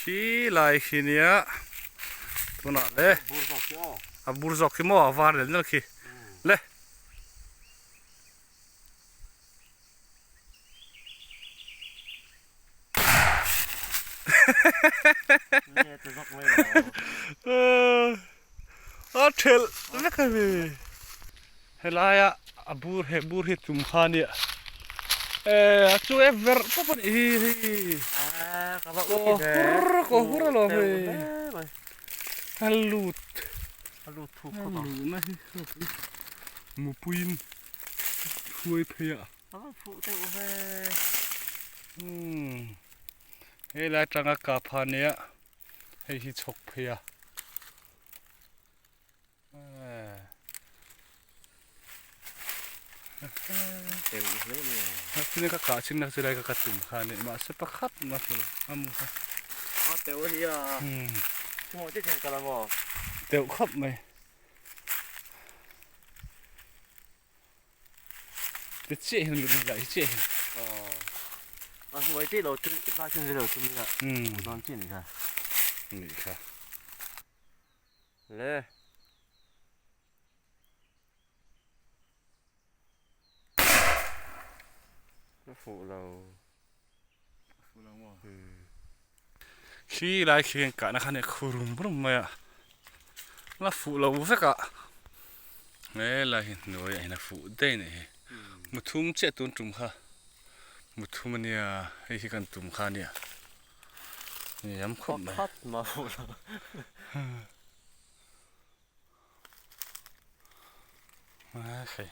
Khi lai khi nia tunah le a bur zawk khi maw a var lel nal khi le. A thelh vek a ni. Helaia a bur he bur hi tum kha a nia. Eh a chu e verh pawp a nih hi hei. Kaw hur kaw hur alawm hei. A lut. A lut thuk khawp ang. A luhna hi mupuiin hruai phei a. A va fuh deuh ve. Umm helai atanga kap ha nia hei hi chhawk phei a. Chini ka kah chin na chilai ka ka tum kha ni mahse pakhat ma chu a mu kha. A teuh a nia. Chungah chiah hian kal a maw? Teuh khawp mai. Ti chiah hian lut lai hi chiah hian. A hnuai chiah lo tum lai chin lo tum ila. Dawn chiah ni kha. Ni kha. Le. A fuh lo. Fuh lo maw? Khi lai khi an kahna kha nia khu rum rum mai a. La fuh lo vek a. He lai hi hnuaiah hian a fuh daih a nih hi. Muthum chiah tun tum kha. Muthum a nia hei hi kan tum kha a nia. Ni am khawp mai. Pakhat mah fuh lo. Hei.